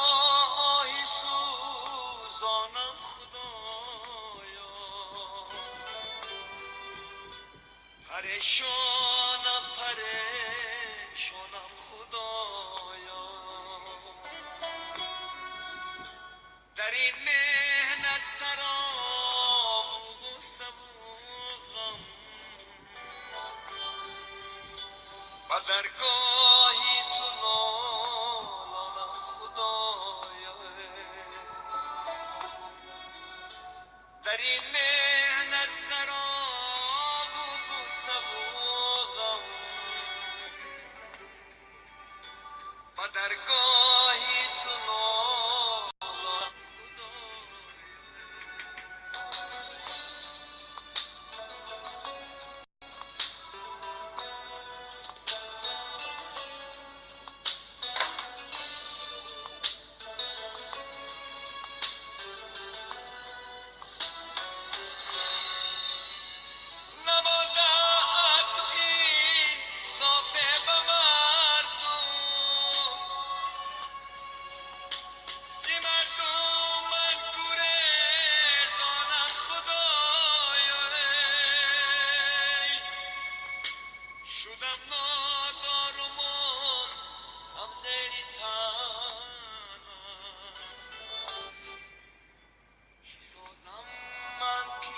Саропои сӯзонам Худоё, парешонам парешонам Худоё, дар ин меҳнат сароб ғуссаву ғам, ба даргоҳи ту нолонам Худоё, дар ин меҳнат сароб ғуссаву ғам, ба даргоҳи ту нолонам Худоё. Намондааст ту инсоф ба мардум, зи мардум ман гурезонам Худоё, шудам нодору мондам зери тана, чӣ созам ман ки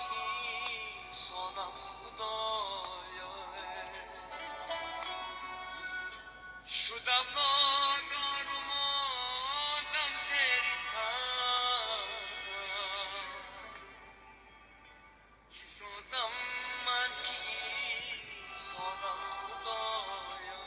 инсонам Худоё, шудам нодору мондам зери тана, чӣ созам ман ки инсонам Худоё.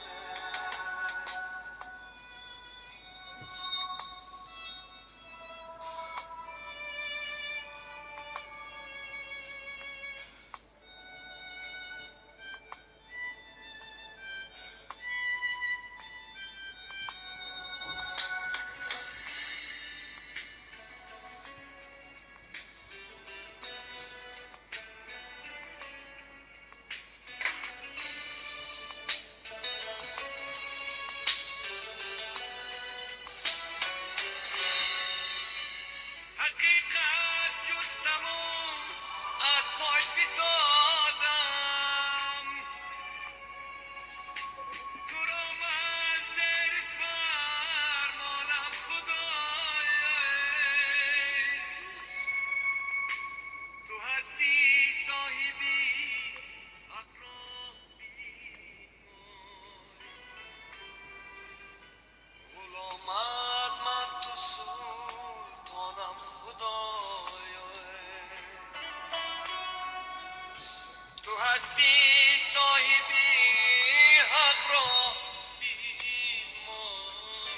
Ҳақиқат ҷустаму аз пой фитодам, туро ман зери фармонам Худоё, ту ҳастӣ соҳиби ҳақро бинмой, ғуломат ман ту султонам Худоё, ту ҳастӣ соҳиби ҳақро бинмой,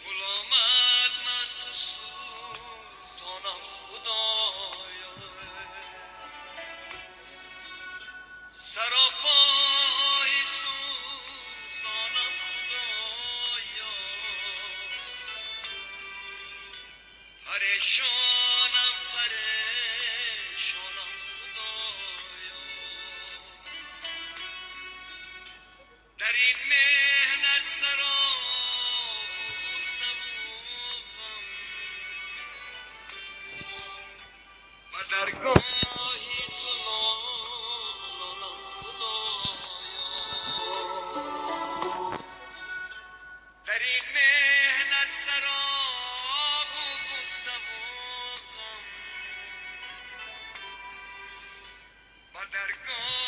ғуломат ман ту султонам Худоё, саропои сӯзонам Худоё, парешонам парешонам Худоё, дар ин меҳнат сароб ғуссаву ғам, ба даргоҳи ту нолонам Худоё, дар ин меҳнат сароб ғуссаву ғам, ба даргоҳи